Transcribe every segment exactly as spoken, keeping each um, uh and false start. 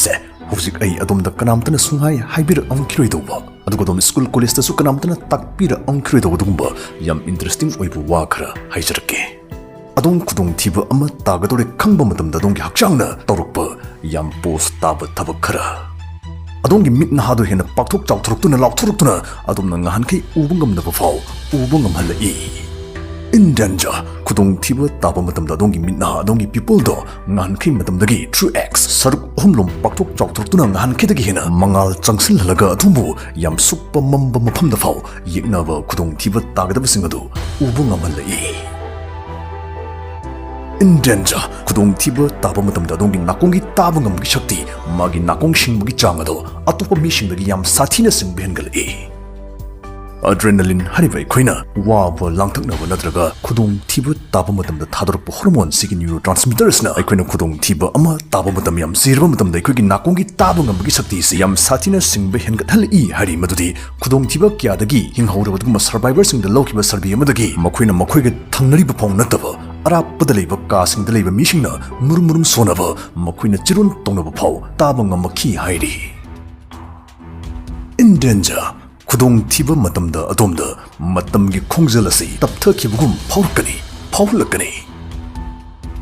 ꯁꯦ, ꯍꯧꯖꯤꯛ ꯑꯩ ꯑꯗꯣꯝꯗ ꯀꯅꯥꯝꯇꯅ ꯁꯨꯡꯍꯥꯏ ꯍꯥꯏꯕꯤꯔꯛꯑꯝꯈꯤꯔꯣꯏꯗꯧꯕ, ꯑꯗꯨꯒ ꯑꯗꯣꯝ ꯁ꯭ꯀꯨꯜ ꯀꯣꯂꯦꯖꯇꯁꯨ ꯀꯅꯥꯝꯇꯅ ꯇꯥꯛꯄꯤꯔꯛꯑꯝꯈꯤꯔꯣꯏꯗꯧꯕ ꯑꯗꯨꯒꯨꯝꯕ ꯌꯥꯝ ꯏꯟꯇꯔꯦꯁꯇꯤꯡ ꯑꯣꯏꯕ ꯋꯥ ꯈꯔ ꯍꯥꯏꯖꯔꯛꯀꯦ꯫ ꯑꯗꯣꯝ ꯈꯨꯗꯣꯡꯊꯤꯕ ꯑꯃ ꯇꯥꯒꯗꯧꯔꯦ ꯈꯪꯕ ꯃꯇꯝꯗ ꯑꯗꯣꯝꯒꯤ ꯍꯛꯆꯥꯡꯅ ꯇꯧꯔꯛꯄ ꯌꯥꯝ ꯄꯣꯁ ꯇꯥꯕ ꯊꯕꯛ ꯈꯔ꯫ ꯑꯗꯣꯝꯒꯤ ꯃꯤꯠ ꯅꯍꯥꯗꯣ ꯍꯦꯟꯅ ꯄꯥꯛꯊꯣꯛ ꯆꯥꯎꯊꯣꯔꯛꯇꯨꯅ, ꯂꯥꯎꯊꯣꯔꯛꯇꯨꯅ ꯑꯗꯣꯝꯅ ꯉꯍꯥꯟꯈꯩ ꯎꯕ ꯉꯝꯗꯕ ꯐꯥꯎ ꯎꯕ ꯉꯝꯍꯜꯂꯛꯏ꯫ In danger, ꯈꯨꯗꯣꯡꯊꯤꯕ ꯇꯥꯕ ꯃꯇꯝꯗ ꯑꯗꯣꯝꯒꯤ ꯃꯤꯠ ꯅꯍꯥ, ꯑꯗꯣꯝꯒꯤ pupil ꯗꯣ ꯉꯍꯥꯟꯈꯩ ꯃꯇꯝꯗꯒꯤ three x, ꯁꯔꯨꯛ ꯑꯍꯨꯝꯂꯣꯝ ꯄꯥꯛꯊꯣꯛ ꯆꯥꯎꯊꯣꯔꯛꯇꯨꯅ ꯉꯍꯥꯟꯈꯩꯗꯒꯤ ꯍꯦꯟꯅ ꯃꯉꯥꯜ ꯆꯪꯁꯤꯜꯍꯜꯂꯒ ꯑꯗꯣꯝꯕꯨ ꯌꯥꯝ ꯁꯨꯞꯄ ꯃꯝꯕ ꯃꯐꯝꯗ ꯐꯥꯎ ꯌꯦꯛꯅꯕ ꯈꯨꯗꯣꯡꯊꯤꯕ ꯇꯥꯒꯗꯕꯁꯤꯡ ꯑꯗꯨ ꯎꯕ ꯉꯝꯍꯜꯂꯛꯏ꯫ In danger, ꯈꯨꯗꯣꯡꯊꯤꯕ ꯇꯥꯕ ꯃꯇꯝꯗ ꯑꯗꯣꯝꯒꯤ ꯅꯥꯀꯣꯡꯒꯤ ꯇꯥꯕ ꯉꯝꯕꯒꯤ ꯁꯛꯇꯤ, ꯃꯥꯒꯤ ꯅꯥꯀꯣꯡ ꯁꯤꯡꯕꯒꯤ ꯆꯥꯡ ꯑꯗꯣ ꯑꯇꯣꯞꯄ ꯃꯤꯁꯤꯡꯗꯒꯤ ꯌꯥꯝ ꯁꯥꯊꯤꯅ ꯁꯤꯡꯕ ꯍꯦꯟꯒꯠꯂꯛꯏ꯫ Adrenaline ꯍꯥꯏꯔꯤꯕ ꯑꯩꯈꯣꯏꯅ ꯋꯥꯕ, ꯂꯥꯡꯊꯛꯅꯕ ꯅꯠꯇ꯭ꯔꯒ ꯈꯨꯗꯣꯡꯊꯤꯕ ꯇꯥꯕ ꯃꯇꯝꯗ ꯊꯥꯗꯣꯔꯛꯄ hormone ꯁꯤꯒꯤ neurotransmitter ꯁꯤꯅ ꯑꯩꯈꯣꯏꯅ ꯈꯨꯗꯣꯡꯊꯤꯕ ꯑꯃ ꯇꯥꯕ ꯃꯇꯝ ꯌꯥꯝ ꯆꯤꯔꯕ ꯃꯇꯝꯗ ꯑꯩꯈꯣꯏꯒꯤ ꯅꯥꯀꯣꯡꯒꯤ ꯇꯥꯕ ꯉꯝꯕꯒꯤ ꯁꯛꯇꯤ ꯑꯁꯤ ꯌꯥꯝ ꯁꯥꯊꯤꯅ ꯁꯤꯡꯕ ꯍꯦꯟꯒꯠꯍꯜꯂꯛꯏ ꯍꯥꯏꯔꯤ꯫ ꯃꯗꯨꯗꯤ ꯈꯨꯗꯣꯡꯊꯤꯕ ꯀꯌꯥꯗꯒꯤ ꯍꯤꯡꯍꯧꯔꯕ ꯑꯗꯨꯒꯨꯝꯕ survivor ꯁꯤꯡꯗ ꯂꯧꯈꯤꯕ survey ꯑꯃꯗꯒꯤ ꯃꯈꯣꯏꯅ ꯃꯈꯣꯏꯒ ꯊꯪꯅꯔꯤꯕ ꯐꯥꯎ ꯅꯠꯇꯕ ꯑꯔꯥꯞꯄꯗ ꯂꯩꯕ ꯀꯥꯁꯤꯡꯗ ꯂꯩꯕ ꯃꯤꯁꯤꯡꯅ ꯃꯨꯔꯨꯝ ꯃꯨꯔꯨꯝ ꯁꯣꯟꯅꯕ, ꯃꯈꯣꯏꯅ ꯆꯤꯔꯣꯟ ꯇꯧꯅꯕ ꯐꯥꯎ ꯇꯥꯕ ꯉꯝꯃꯛꯈꯤ ꯍꯥꯏꯔꯤ꯫ In danger, ꯈꯨꯗꯣꯡꯊꯤꯕ ꯃꯇꯝꯗ ꯑꯗꯣꯝꯗ ꯃꯇꯝꯒꯤ ꯈꯣꯡꯖꯦꯜ ꯑꯁꯤ ꯇꯞꯊꯈꯤꯕꯒꯨꯝ ꯐꯥꯎꯔꯛꯀꯅꯤ, ꯐꯥꯎꯍꯜꯂꯛꯀꯅꯤ꯫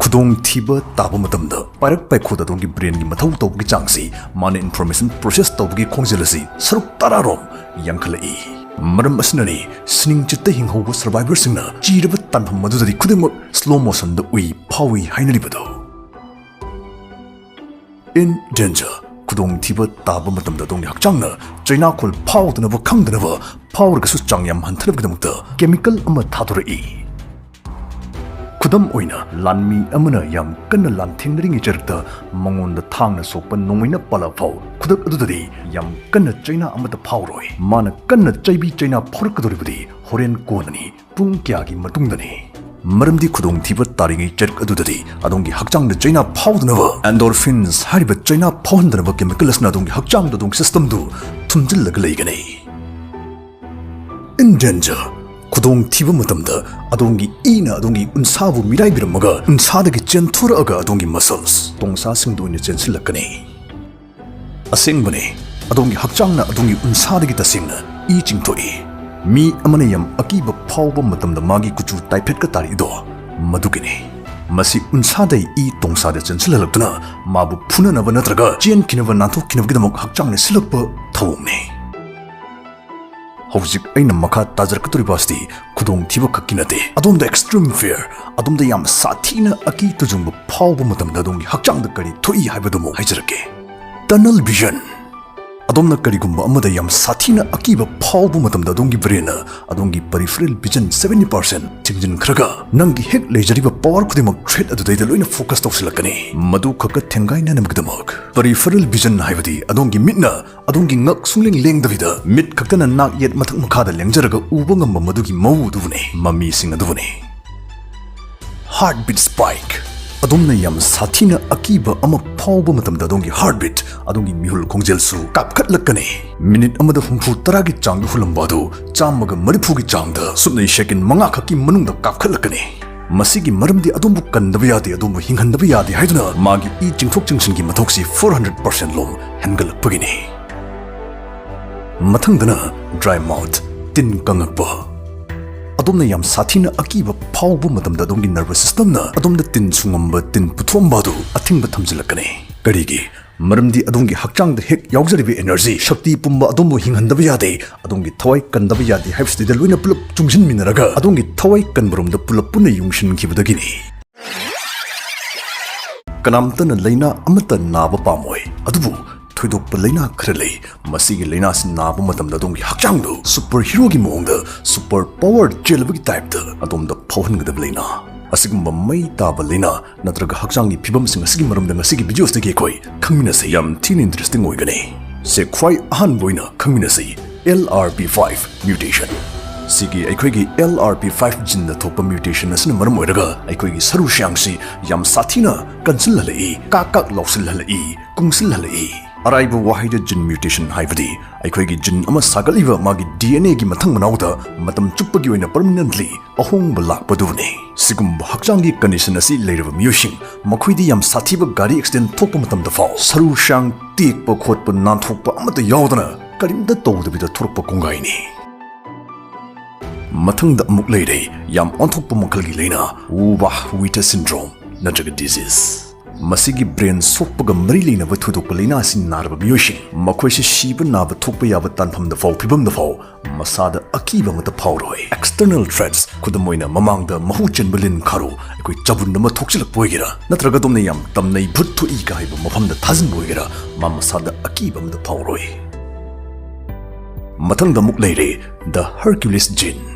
ꯈꯨꯗꯣꯡꯊꯤꯕ ꯇꯥꯕ ꯃꯇꯝꯗ ꯄꯥꯏꯔꯛ ꯄꯥꯏꯈꯣꯗ ꯑꯗꯣꯝꯒꯤ brain ꯒꯤ ꯃꯊꯧ ꯇꯧꯕꯒꯤ ꯆꯥꯡꯁꯤ, ꯃꯥꯅ information process ꯇꯧꯕꯒꯤ ꯈꯣꯡꯖꯦꯜ ꯑꯁꯤ ꯁꯔꯨꯛ ꯇꯔꯥ ꯔꯣꯝ ꯌꯥꯡꯈꯠꯂꯛꯏ꯫ ꯃꯔꯝ ꯑꯁꯤꯅꯅꯤ ꯁꯤꯅꯤꯡ ꯆꯤꯠꯇ ꯍꯤꯡꯍꯧꯕ survivor ꯁꯤꯡꯅ ꯆꯤꯔꯕ ꯇꯥꯟꯐꯝ ꯑꯗꯨꯗꯗꯤ ꯈꯨꯗꯤꯡꯃꯛ slow motion ꯗ ꯎꯏ ꯐꯥꯎꯏ ꯍꯥꯏꯅꯔꯤꯕꯗꯨ꯫ In danger, ꯈꯨꯗꯣꯡꯊꯤꯕ ꯇꯥꯕ ꯃꯇꯝꯗ ꯑꯗꯣꯝꯒꯤ ꯍꯛꯆꯥꯡꯅ ꯆꯩꯅꯥꯈꯣꯜ ꯐꯥꯎꯗꯅꯕ ꯈꯪꯗꯅꯕ ꯐꯥꯎꯔꯒꯁꯨ ꯆꯥꯡ ꯌꯥꯝ ꯍꯟꯊꯅꯕꯒꯤꯗꯃꯛꯇ chemical ꯑꯃ ꯊꯥꯗꯣꯔꯛꯏ꯫ ꯈꯨꯗꯝ ꯑꯣꯏꯅ, ꯂꯥꯟꯃꯤ ꯑꯃꯅ ꯌꯥꯝ ꯀꯟꯅ ꯂꯥꯟꯊꯦꯡꯅꯔꯤꯉꯩ ꯆꯔꯛꯇ ꯃꯉꯣꯟꯗ ꯊꯥꯡꯅ ꯁꯣꯛꯄ ꯅꯣꯡꯃꯩꯅ ꯄꯥꯜꯂ ꯐꯥꯎ ꯈꯨꯗꯛ ꯑꯗꯨꯗꯗꯤ ꯌꯥꯝ ꯀꯟꯅ ꯆꯩꯅꯥ ꯑꯃꯠꯇ ꯐꯥꯎꯔꯣꯏ꯫ ꯃꯥꯅ ꯀꯟꯅ ꯆꯩꯕꯤ ꯆꯩꯅꯥ ꯐꯥꯎꯔꯛꯀꯗꯧꯔꯤꯕꯗꯤ ꯍꯣꯔꯦꯟ ꯀꯣꯟꯅꯅꯤ, ꯄꯨꯡ ꯀꯌꯥꯒꯤ ꯃꯇꯨꯡꯗꯅꯤ꯫ ꯃꯔꯝꯗꯤ ꯈꯨꯗꯣꯡꯊꯤꯕ ꯇꯥꯔꯤꯉꯩ ꯆꯔꯛ ꯑꯗꯨꯗꯗꯤ ꯑꯗꯣꯝꯒꯤ ꯍꯛꯆꯥꯡꯗ ꯆꯩꯅꯥ ꯐꯥꯎꯗꯅꯕ endorphins ꯍꯥꯏꯔꯤꯕ ꯆꯩꯅꯥ ꯐꯥꯎꯍꯟꯗꯅꯕ chemical ꯑꯁꯤꯅ ꯑꯗꯣꯝꯒꯤ ꯍꯛꯆꯥꯡꯗ ꯑꯗꯣꯝꯒꯤ system ꯗꯨ ꯊꯨꯝꯖꯤꯜꯂꯒ ꯂꯩꯒꯅꯤ꯫ In danger, ꯈꯨꯗꯣꯡꯊꯤꯕ ꯃꯇꯝꯗ ꯑꯗꯣꯝꯒꯤ ꯏꯅ ꯑꯗꯣꯝꯒꯤ ꯎꯟꯁꯥꯕꯨ ꯃꯤꯔꯥꯏꯕꯤꯔꯝꯃꯒ ꯎꯟꯁꯥꯗꯒꯤ ꯆꯦꯟꯊꯣꯔꯛꯑꯒ ꯑꯗꯣꯝꯒꯤ muscles, ꯇꯣꯡꯁꯥꯁꯤꯡꯗ ꯑꯣꯏꯅ ꯆꯦꯟꯁꯤꯜꯂꯛꯀꯅꯤ꯫ ꯑꯁꯦꯡꯕꯅꯤ, ꯑꯗꯣꯝꯒꯤ ꯍꯛꯆꯥꯡꯅ ꯑꯗꯣꯝꯒꯤ ꯎꯟꯁꯥꯗꯒꯤ ꯇꯁꯦꯡꯅ ꯏ ꯆꯤꯡꯊꯣꯛꯏ꯫ ꯃꯤ ꯑꯃꯅ ꯌꯥꯝ ꯑꯀꯤꯕ ꯐꯥꯎꯕ ꯃꯇꯝꯗ ꯃꯥꯒꯤ ꯀꯨꯆꯨ ꯇꯥꯏꯐꯠꯀ ꯇꯥꯔꯛꯏꯗꯣ ꯃꯗꯨꯒꯤꯅꯤ꯫ ꯃꯁꯤ ꯎꯟꯁꯥꯗꯩ ꯏ ꯇꯣꯡꯁꯥꯗ ꯆꯦꯟꯁꯤꯜꯍꯜꯂꯛꯇꯨꯅ ꯃꯥꯕꯨ ꯐꯨꯅꯅꯕ ꯅꯠꯇ꯭ꯔꯒ ꯆꯦꯟꯈꯤꯅꯕ ꯅꯥꯟꯊꯣꯛꯈꯤꯅꯕꯒꯤꯗꯃꯛ ꯍꯛꯆꯥꯡꯅ ꯁꯤꯜꯂꯛꯄ ꯊꯧꯑꯣꯡꯅꯤ꯫ ꯍꯧꯖꯤꯛ ꯑꯩꯅ ꯃꯈꯥ ꯇꯥꯖꯔꯛꯀꯗꯧꯔꯤꯕ ꯑꯁꯤꯗꯤ ꯈꯨꯗꯣꯡꯊꯤꯕ ꯈꯛꯀꯤ ꯅꯠꯇꯦ, ꯑꯗꯣꯝꯗ extreme fear, ꯑꯗꯣꯝꯗ ꯌꯥꯝ ꯁꯥꯊꯤꯅ ꯑꯀꯤ ꯇꯨꯖꯨꯡꯕ ꯐꯥꯎꯕ ꯃꯇꯝꯗ ꯑꯗꯣꯝꯒꯤ ꯍꯛꯆꯥꯡꯗ ꯀꯔꯤ ꯊꯣꯛꯏ ꯍꯥꯏꯕꯗꯨ ꯑꯃꯨꯛ ꯍꯥꯏꯖꯔꯛꯀꯦ꯫ Tunnel vision꯫ ꯑꯗꯣꯝꯅ ꯀꯔꯤꯒꯨꯝꯕ ꯑꯃꯗ ꯌꯥꯝ ꯁꯥꯊꯤꯅ ꯑꯀꯤꯕ ꯐꯥꯎꯕ ꯃꯇꯝꯗ ꯑꯗꯣꯝꯒꯤ brainꯅ ꯑꯗꯣꯝꯒꯤ peripheral vision seventy percent ꯊꯤꯡꯖꯤꯟꯈ꯭ꯔꯒ ꯅꯪꯒꯤ ꯍꯦꯛ ꯂꯩꯖꯔꯤꯕ power ꯈꯨꯗꯤꯡꯃꯛ threat ꯑꯗꯨꯗꯩꯗ ꯂꯣꯏꯅ focus ꯇꯧꯁꯤꯜꯂꯛꯀꯅꯤ꯫ ꯃꯗꯨ ꯈꯛꯇ ꯊꯦꯡꯒꯥꯏꯅꯅꯕꯒꯤꯗꯃꯛ peripheral vision ꯍꯥꯏꯕꯗꯤ ꯑꯗꯣꯝꯒꯤ ꯃꯤꯠꯅ ꯑꯗꯣꯝꯒꯤ ꯉꯛ ꯁꯨꯡꯂꯦꯡ ꯂꯦꯡꯗꯕꯤꯗ ꯃꯤꯠ ꯈꯛꯇꯅ ꯅꯥꯛ ꯌꯦꯠ ꯃꯊꯛ ꯃꯈꯥꯗ ꯂꯦꯡꯖꯔꯒ ꯎꯕ ꯉꯝꯕ ꯃꯗꯨꯒꯤ ꯃꯑꯣꯡ ꯑꯗꯨꯕꯨꯅꯤ, ꯃꯃꯤꯁꯤꯡ ꯑꯗꯨꯕꯨꯅꯤ꯫ Heartbeat spike꯫ ꯑꯗꯣꯝꯅ ꯌꯥꯝ ꯁꯥꯊꯤꯅ ꯑꯀꯤꯕ ꯑꯃ ꯐꯥꯎꯕ ꯃꯇꯝꯗ ꯑꯗꯣꯝꯒꯤ heartbeat, ꯑꯗꯣꯝꯒꯤ ꯃꯤꯍꯨꯜ ꯈꯣꯡꯖꯦꯜꯁꯨ ꯀꯥꯞꯈꯠꯂꯛꯀꯅꯤ꯫ ꯃꯤꯅꯤꯠ ꯑꯃꯗ ꯍꯨꯝꯐꯨ ꯇꯔꯥꯒꯤ ꯆꯥꯡꯗ ꯍꯨꯜꯂꯝꯕ ꯑꯗꯨ ꯆꯥꯝꯃꯒ ꯃꯔꯤꯐꯨꯒꯤ ꯆꯥꯡꯗ ꯁꯨꯞꯅꯩ second ꯃꯉꯥ ꯈꯛꯀꯤ ꯃꯅꯨꯡꯗ ꯀꯥꯞꯈꯠꯂꯛꯀꯅꯤ꯫ ꯃꯁꯤꯒꯤ ꯃꯔꯝꯗꯤ ꯑꯗꯣꯝꯕꯨ ꯀꯟꯗꯕ ꯌꯥꯗꯦ, ꯑꯗꯣꯝꯕꯨ ꯍꯤꯡꯍꯟꯗꯕ ꯌꯥꯗꯦ ꯍꯥꯏꯗꯨꯅ ꯃꯥꯒꯤ ꯏ ꯆꯤꯡꯊꯣꯛ ꯆꯤꯡꯁꯤꯟꯒꯤ ꯃꯊꯧꯁꯤ four hundred percent ꯂꯣꯝ ꯍꯦꯟꯒꯠꯂꯛꯄꯒꯤꯅꯤ꯫ ꯃꯊꯪꯗꯅ dry mouth, ꯇꯤꯟ ꯀꯪꯉꯛꯄ꯫ ꯑꯗꯣꯝꯅ ꯌꯥꯝ ꯁꯥꯊꯤꯅ ꯑꯀꯤꯕ ꯐꯥꯎꯕ ꯃꯇꯝꯗ ꯑꯗꯣꯝꯒꯤ nervous systemꯅ ꯑꯗꯣꯝꯗ ꯇꯤꯟ ꯁꯨꯡꯉꯝꯕ, ꯇꯤꯟ ꯄꯨꯊꯣꯛꯑꯝꯕ ꯑꯗꯨ ꯑꯊꯤꯡꯕ ꯊꯝꯖꯤꯜꯂꯛꯀꯅꯤ꯫ ꯀꯔꯤꯒꯤ? ꯃꯔꯝꯗꯤ ꯑꯗꯣꯝꯒꯤ ꯍꯛꯆꯥꯡꯗ ꯍꯦꯛ ꯌꯥꯎꯖꯔꯤꯕ energy, ꯁꯛꯇꯤ ꯄꯨꯝꯕ ꯑꯗꯣꯝꯕꯨ ꯍꯤꯡꯍꯟꯗꯕ ꯌꯥꯗꯦ, ꯑꯗꯣꯝꯒꯤ ꯊꯋꯥꯏ ꯀꯟꯗꯕ ꯌꯥꯗꯦ ꯍꯥꯏꯕꯁꯤꯗ ꯂꯣꯏꯅ ꯄꯨꯂꯞ ꯆꯨꯡꯁꯤꯟꯃꯤꯟꯅꯔꯒ ꯑꯗꯣꯝꯒꯤ ꯊꯋꯥꯏ ꯀꯟꯕꯔꯣꯝꯗ ꯄꯨꯂꯞ ꯄꯨꯟꯅ ꯌꯨꯡꯁꯤꯟꯈꯤꯕꯗꯒꯤꯅꯤ꯫ ꯀꯅꯥꯝꯇꯅ ꯂꯥꯏꯅꯥ ꯑꯃꯠꯇ ꯅꯥꯕ ꯄꯥꯝꯃꯣꯏ, ꯑꯗꯨꯕꯨ ꯊꯣꯏꯗꯣꯛꯄ ꯂꯥꯏꯅꯥ ꯈꯔ ꯂꯩ꯫ ꯃꯁꯤꯒꯤ ꯂꯥꯏꯅꯥꯁꯤ ꯅꯥꯕ ꯃꯇꯝꯗ ꯑꯗꯣꯝꯒꯤ ꯍꯛꯆꯥꯡꯗꯨ super heroꯒꯤ ꯃꯑꯣꯡꯗ super power ꯆꯦꯜꯂꯕꯒꯤ typeꯇ ꯑꯗꯣꯝꯗ ꯐꯥꯎꯍꯟꯒꯗꯕ ꯂꯥꯏꯅꯥ꯫ ꯑꯁꯤꯒꯨꯝꯕ ꯃꯩ ꯇꯥꯕ ꯂꯥꯏꯅꯥ ꯅꯠꯇ꯭ꯔꯒ ꯍꯛꯆꯥꯡꯒꯤ ꯐꯤꯕꯝꯁꯤꯡ ꯑꯁꯤꯒꯤ ꯃꯔꯝꯗ ꯉꯁꯤꯒꯤ videoꯁꯤꯗꯒꯤ ꯑꯩꯈꯣꯏ ꯈꯪꯃꯤꯟꯅꯁꯤ꯫ ꯌꯥꯝ ꯊꯤꯅ interesting ꯑꯣꯏꯒꯅꯤ꯫ ꯁꯦ, ꯈ꯭ꯋꯥꯏ ꯑꯍꯥꯟꯕ ꯑꯣꯏꯅ ꯈꯪꯃꯤꯟꯅꯁꯤ L R P five mutation꯫ ꯁꯤꯒꯤ ꯑꯩꯈꯣꯏꯒꯤ L R P five geneꯗ ꯊꯣꯛꯄ mutation ꯑꯁꯤꯅ ꯃꯔꯝ ꯑꯣꯏꯔꯒ ꯑꯩꯈꯣꯏꯒꯤ ꯁꯔꯨ ꯁꯌꯥꯡꯁꯤ ꯌꯥꯝ ꯁꯥꯊꯤꯅ ꯀꯟꯁꯤꯜꯍꯜꯂꯛꯏ, ꯀꯥꯛ ꯀꯥꯛ ꯂꯥꯎꯁꯤꯜꯍꯜꯂꯛꯏ, ꯀꯨꯡꯁꯤꯜꯍꯜꯂꯛꯏ꯫ ꯑꯔꯥꯏꯕ ꯋꯥꯍꯩꯗ gene mutation ꯍꯥꯏꯕꯗꯤ ꯑꯩꯈꯣꯏꯒꯤ gene ꯑꯃ ꯁꯥꯒꯠꯂꯤꯕ ꯃꯥꯒꯤ D N A ꯒꯤ ꯃꯊꯪ ꯃꯅꯥꯎꯗ ꯃꯇꯝ ꯆꯨꯞꯄꯒꯤ ꯑꯣꯏꯅ permanently ꯑꯍꯣꯡꯕ ꯂꯥꯛꯄꯗꯨꯅꯤ꯫ ꯁꯤꯒꯨꯝꯕ ꯍꯛꯆꯥꯡꯒꯤ condition ꯑꯁꯤ ꯂꯩꯔꯕ ꯃꯤꯑꯣꯏꯁꯤꯡ, ꯃꯈꯣꯏꯗꯤ ꯌꯥꯝ ꯁꯥꯊꯤꯕ ꯒꯥꯔꯤ accident ꯊꯣꯛꯄ ꯃꯇꯝꯗ ꯐꯥꯎ ꯁꯔꯨ ꯁꯌꯥꯡ ꯇꯦꯛꯄ ꯈꯣꯠꯄ ꯅꯥꯟꯊꯣꯛꯄ ꯑꯃꯠꯇ ꯌꯥꯎꯗꯅ ꯀꯔꯤꯝꯇ ꯇꯧꯗꯕꯤꯗ ꯊꯣꯔꯛꯄ ꯀꯣꯡꯒꯥꯏꯅꯤ꯫ ꯃꯊꯪꯗ ꯑꯃꯨꯛ ꯂꯩꯔꯦ ꯌꯥꯝ ꯑꯣꯟꯊꯣꯛꯄ ꯃꯈꯜꯒꯤ ꯂꯥꯏꯅꯥ, Oberwitter syndrome ꯅꯠꯇ꯭ꯔꯒ disease꯫ ꯃꯁꯤꯒꯤ brain ꯁꯣꯛꯄꯒ ꯃꯔꯤ ꯂꯩꯅꯕ ꯊꯣꯏꯗꯣꯛꯄ ꯂꯥꯏꯅꯥ ꯑꯁꯤ ꯅꯥꯔꯕ ꯃꯤꯑꯣꯏꯁꯤꯡ, ꯃꯈꯣꯏꯁꯤ ꯁꯤꯕ ꯅꯥꯕ ꯊꯣꯛꯄ ꯌꯥꯕ ꯇꯥꯟꯐꯝꯗ ꯐꯥꯎ, ꯐꯤꯕꯝꯗ ꯐꯥꯎ ꯃꯁꯥꯗ ꯑꯀꯤꯕ ꯑꯃꯠꯇ ꯐꯥꯎꯔꯣꯏ꯫ External threats, ꯈꯨꯗꯝ ꯑꯣꯏꯅ ꯃꯃꯥꯡꯗ ꯃꯍꯨ ꯆꯦꯟꯕ ꯂꯤꯟ ꯈꯥꯔꯨ ꯑꯩꯈꯣꯏ ꯆꯕꯨꯟ ꯑꯃ ꯊꯣꯛꯆꯤꯜꯂꯛꯄ ꯑꯣꯏꯒꯦꯔꯥ, ꯅꯠꯇ꯭ꯔꯒ ꯑꯗꯣꯝꯅ ꯌꯥꯝ ꯇꯝꯅꯩ ꯚꯨꯠ ꯊꯣꯛꯏ ꯀ ꯍꯥꯏꯕ ꯃꯐꯝꯗ ꯊꯥꯖꯤꯟꯕ ꯑꯣꯏꯒꯦꯔꯥ, ꯃꯥ ꯃꯁꯥꯗ ꯑꯀꯤꯕ ꯑꯃꯠꯇ ꯐꯥꯎꯔꯣꯏ꯫ ꯃꯊꯪꯗ ꯑꯃꯨꯛ ꯂꯩꯔꯦ the Hercules gene꯫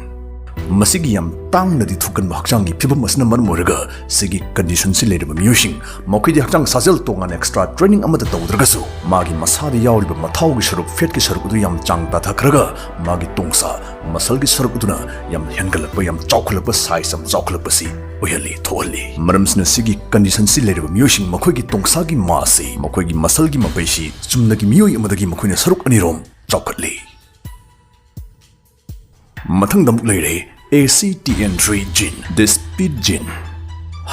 ꯃꯁꯤꯒꯤ ꯌꯥꯝ ꯇꯥꯡꯅꯗꯤ ꯊꯣꯛꯀꯟꯕ ꯍꯛꯆꯥꯡꯒꯤ ꯐꯤꯕꯝ ꯑꯁꯤꯅ ꯃꯔꯝ ꯑꯣꯏꯔꯒ ꯁꯤꯒꯤ condition ꯁꯤ ꯂꯩꯔꯕ ꯃꯤꯑꯣꯏꯁꯤꯡ, ꯃꯈꯣꯏꯗꯤ ꯍꯛꯆꯥꯡ ꯁꯥꯖꯦꯜ ꯇꯣꯉꯥꯟꯅ extra training ꯑꯃꯠꯇ ꯇꯧꯗ꯭ꯔꯒꯁꯨ ꯃꯥꯒꯤ ꯃꯁꯥꯗ ꯌꯥꯎꯔꯤꯕ ꯃꯊꯥꯎꯒꯤ ꯁꯔꯨꯛ, fat ꯀꯤ ꯁꯔꯨꯛ ꯑꯗꯨ ꯌꯥꯝ ꯆꯥꯡ ꯇꯥꯊꯈ꯭ꯔꯒ ꯃꯥꯒꯤ ꯇꯣꯡꯁꯥ, muscle ꯒꯤ ꯁꯔꯨꯛ ꯑꯗꯨꯅ ꯌꯥꯝ ꯍꯦꯟꯒꯠꯂꯛꯄ, ꯌꯥꯝ ꯆꯥꯎꯈꯠꯂꯛꯄ, size ꯌꯥꯝ ꯆꯥꯎꯈꯠꯂꯛꯄꯁꯤ ꯑꯣꯏꯍꯜꯂꯤ, ꯊꯣꯛꯍꯜꯂꯤ꯫ ꯃꯔꯝꯁꯤꯅ ꯁꯤꯒꯤ condition ꯁꯤ ꯂꯩꯔꯕ ꯃꯤꯑꯣꯏꯁꯤꯡ ꯃꯈꯣꯏꯒꯤ ꯇꯣꯡꯁꯥꯒꯤ mass ꯁꯤ, ꯃꯈꯣꯏꯒꯤ muscle ꯒꯤ ꯃꯄꯩꯁꯤ ꯆꯨꯝꯅꯒꯤ ꯃꯤꯑꯣꯏ ꯑꯃꯗꯒꯤ ꯃꯈꯣꯏꯅ ꯁꯔꯨꯛ ꯑꯅꯤꯔꯣꯝ ꯆꯥꯎꯈꯠꯂꯤ꯫ ꯃꯊꯪꯗ ꯑꯃꯨꯛ ꯂꯩꯔꯦ A C T N three gene, the speed gene꯫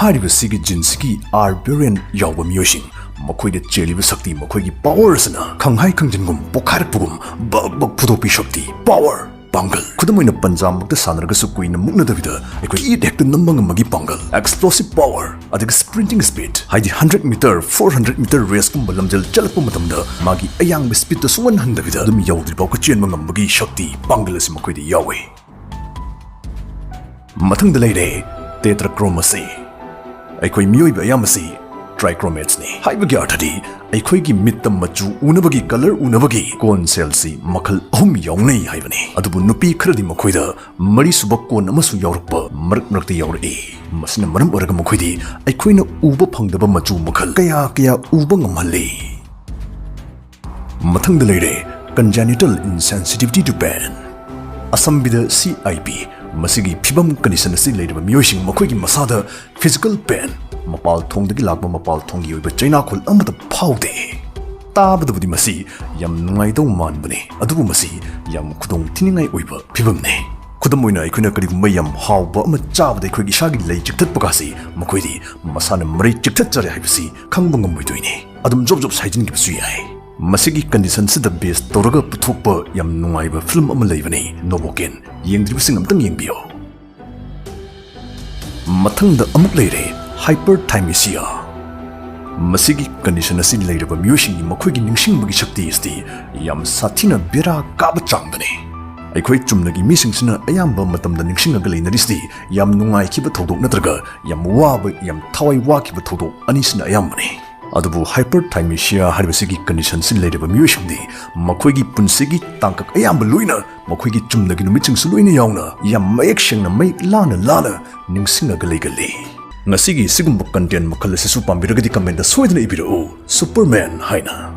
ꯍꯥꯏꯔꯤꯕ ꯁꯤꯒꯤ gene ꯁꯤꯒꯤ R variant ꯌꯥꯎꯕ ꯃꯤꯑꯣꯏꯁꯤꯡ, ꯃꯈꯣꯏꯗ ꯆꯦꯜꯂꯤꯕ ꯁꯛꯇꯤ, ꯃꯈꯣꯏꯒꯤ power ꯑꯁꯤꯅ ꯈꯪꯍꯥꯏ ꯈꯪꯖꯤꯟꯒꯨꯝ, ꯄꯣꯛꯈꯥꯏꯔꯛꯄꯒꯨꯝ ꯕꯛ ꯕꯛ ꯐꯨꯗꯣꯛꯄꯤ ꯁꯛꯇꯤ, power, ꯄꯥꯡꯒꯜ꯫ ꯈꯨꯗꯝ ꯑꯣꯏꯅ ꯄꯟꯖꯥꯃꯛꯇ ꯁꯥꯟꯅꯔꯒꯁꯨ ꯀꯨꯏꯅ ꯃꯨꯛꯅꯗꯕꯤꯗ ꯑꯩꯈꯣꯏ ꯀꯤꯗ ꯍꯦꯛꯇ ꯅꯝꯕ ꯉꯝꯕꯒꯤ ꯄꯥꯡꯒꯜ, explosive power, ꯑꯗꯒꯤ sprinting speed, ꯍꯥꯏꯗꯤ hundred meter, four hundred meter race ꯀꯨꯝꯕ ꯂꯝꯖꯦꯜ ꯆꯦꯜꯂꯛꯄ ꯃꯇꯝꯗ ꯃꯥꯒꯤ ꯑꯌꯥꯡꯕ speed ꯇ ꯁꯨꯡꯍꯟ ꯍꯟꯗꯕꯤꯗ ꯑꯗꯨꯝ ꯌꯧꯗ꯭ꯔꯤꯐꯥꯎꯕ ꯆꯦꯟꯕ ꯉꯝꯕꯒꯤ ꯁꯛꯇꯤ, ꯄꯥꯡꯒꯜ ꯑꯁꯤ ꯃꯈꯣꯏꯗ ꯌꯥꯎꯏ꯫ ꯃꯊꯪꯗ ꯂꯩꯔꯦ tetrachromacy꯫ ꯑꯩꯈꯣꯏ ꯃꯤꯑꯣꯏꯕ ꯑꯌꯥꯝꯕꯁꯤ trichromates ꯅꯤ꯫ ꯍꯥꯏꯕꯒꯤ ꯑꯔꯊꯗꯤ ꯑꯩꯈꯣꯏꯒꯤ ꯃꯤꯠꯇ ꯃꯆꯨ ꯎꯅꯕꯒꯤ, colour ꯎꯅꯕꯒꯤ cone cell ꯁꯤ ꯃꯈꯜ ꯑꯍꯨꯝ ꯌꯥꯎꯅꯩ ꯍꯥꯏꯕꯅꯤ꯫ ꯑꯗꯨꯕꯨ ꯅꯨꯄꯤ ꯈꯔꯗꯤ ꯃꯈꯣꯏꯗ ꯃꯔꯤꯁꯨꯕ cone ꯑꯃꯁꯨ ꯌꯥꯎꯔꯛꯄ ꯃꯔꯛ ꯃꯔꯛꯇ ꯌꯥꯎꯔꯛꯏ꯫ ꯃꯁꯤꯅ ꯃꯔꯝ ꯑꯣꯏꯔꯒ ꯃꯈꯣꯏꯗꯤ ꯑꯩꯈꯣꯏꯅ ꯎꯕ ꯐꯪꯗꯕ ꯃꯆꯨ ꯃꯈꯜ ꯀꯌꯥ ꯀꯌꯥ ꯎꯕ ꯉꯝꯍꯜꯂꯤ꯫ ꯃꯊꯪꯗ ꯂꯩꯔꯦ congenital insensitivity to pain꯫ ꯑꯁꯝꯕꯤꯗ C I P꯫ ꯃꯁꯤꯒꯤ ꯐꯤꯕꯝ, condition ꯑꯁꯤ ꯂꯩꯔꯕ ꯃꯤꯑꯣꯏꯁꯤꯡ ꯃꯈꯣꯏꯒꯤ ꯃꯁꯥꯗ physical pain, ꯃꯄꯥꯜ ꯊꯣꯡꯗꯒꯤ ꯂꯥꯛꯄ ꯃꯄꯥꯜ ꯊꯣꯡꯒꯤ ꯑꯣꯏꯕ ꯆꯩꯅꯥꯈꯣꯜ ꯑꯃꯠꯇ ꯐꯥꯎꯗꯦ꯫ ꯇꯥꯕꯗꯕꯨꯗꯤ ꯃꯁꯤ ꯌꯥꯝ ꯅꯨꯡꯉꯥꯏꯗꯧ ꯃꯥꯟꯕꯅꯤ, ꯑꯗꯨꯕꯨ ꯃꯁꯤ ꯌꯥꯝ ꯈꯨꯗꯣꯡ ꯊꯤꯅꯤꯡꯉꯥꯏ ꯑꯣꯏꯕ ꯐꯤꯕꯝꯅꯤ꯫ ꯈꯨꯗꯝ ꯑꯣꯏꯅ, ꯑꯩꯈꯣꯏꯅ ꯀꯔꯤꯒꯨꯝꯕ ꯌꯥꯝ ꯍꯥꯎꯕ ꯑꯃ ꯆꯥꯕꯗ ꯑꯩꯈꯣꯏꯒꯤ ꯏꯁꯥꯒꯤ ꯂꯩ ꯆꯤꯛꯊꯠꯄꯒꯁꯤ ꯃꯈꯣꯏꯗꯤ ꯃꯁꯥꯅ ꯃꯔꯩ ꯆꯤꯛꯊꯠꯆꯔꯦ ꯍꯥꯏꯕꯁꯤ ꯈꯪꯕ ꯉꯝꯃꯣꯏꯗꯣꯏꯅꯤ꯫ ꯑꯗꯨꯝ ꯖꯣꯞ ꯖꯣꯞ ꯁꯥꯏꯖꯤꯟꯈꯤꯕꯁꯨ ꯌꯥꯏ꯫ ꯃꯁꯤꯒꯤ condition ꯁꯤꯗ base ꯇꯧꯔꯒ ꯄꯨꯊꯣꯛꯄ ꯌꯥꯝ ꯅꯨꯡꯉꯥꯏꯕ film ꯑꯃ ꯂꯩꯕꯅꯤ, ꯅꯣꯕꯣꯀꯦꯟ꯫ ꯌꯦꯡꯗ꯭ꯔꯤꯕꯁꯤꯡ ꯑꯝꯇꯪ ꯌꯦꯡꯕꯤꯌꯨ꯫ ꯃꯊꯪꯗ ꯑꯃꯨꯛ ꯂꯩꯔꯦ hyperthymesia꯫ ꯃꯁꯤꯒꯤ condition ꯑꯁꯤ ꯂꯩꯔꯕ ꯃꯤꯑꯣꯏꯁꯤꯡꯒꯤ ꯃꯈꯣꯏꯒꯤ ꯅꯤꯡꯁꯤꯡꯕꯒꯤ ꯁꯛꯇꯤ ꯑꯁꯤꯗꯤ ꯌꯥꯝ ꯁꯥꯊꯤꯅ ꯕꯦꯔꯥ ꯀꯥꯕ ꯆꯥꯡꯗꯅꯤ꯫ ꯑꯩꯈꯣꯏ ꯆꯨꯝꯅꯒꯤ ꯃꯤꯁꯤꯡꯁꯤꯅ ꯑꯌꯥꯝꯕ ꯃꯇꯝꯗ ꯅꯤꯡꯁꯤꯡꯉꯒ ꯂꯩꯅꯔꯤꯁꯤꯗꯤ ꯌꯥꯝ ꯅꯨꯡꯉꯥꯏꯈꯤꯕ ꯊꯧꯗꯣꯛ ꯅꯠꯇ꯭ꯔꯒ ꯌꯥꯝ ꯋꯥꯕ, ꯌꯥꯝ ꯊꯋꯥꯏ ꯋꯥꯈꯤꯕ ꯊꯧꯗꯣꯛ ꯑꯅꯤꯁꯤꯅ ꯑꯌꯥꯝꯕꯅꯤ꯫ ꯑꯗꯨꯕꯨ hyperthymesia ꯍꯥꯏꯔꯤꯕꯁꯤꯒꯤ condition ꯁꯤ ꯂꯩꯔꯕ ꯃꯤꯑꯣꯏꯁꯤꯡꯗꯤ ꯃꯈꯣꯏꯒꯤ ꯄꯨꯟꯁꯤꯒꯤ ꯇꯥꯡꯀꯛ ꯑꯌꯥꯝꯕ ꯂꯣꯏꯅ ꯃꯈꯣꯏꯒꯤ ꯆꯨꯝꯅꯒꯤ ꯅꯨꯃꯤꯠꯁꯤꯡꯁꯨ ꯂꯣꯏꯅ ꯌꯥꯎꯅ ꯌꯥꯝ ꯃꯌꯦꯛ ꯁꯦꯡꯅ ꯃꯩ ꯂꯥꯅ ꯂꯥꯅ ꯅꯤꯡꯁꯤꯡꯉꯒ ꯂꯩꯒꯜꯂꯤ꯫ ꯉꯁꯤꯒꯤ ꯁꯤꯒꯨꯝꯕ content ꯃꯈꯜ ꯑꯁꯤꯁꯨ ꯄꯥꯝꯕꯤꯔꯒꯗꯤ comment ꯁꯣꯏꯗꯅ ꯏꯕꯤꯔꯛꯎ, Superman ꯍꯥꯏꯅ꯫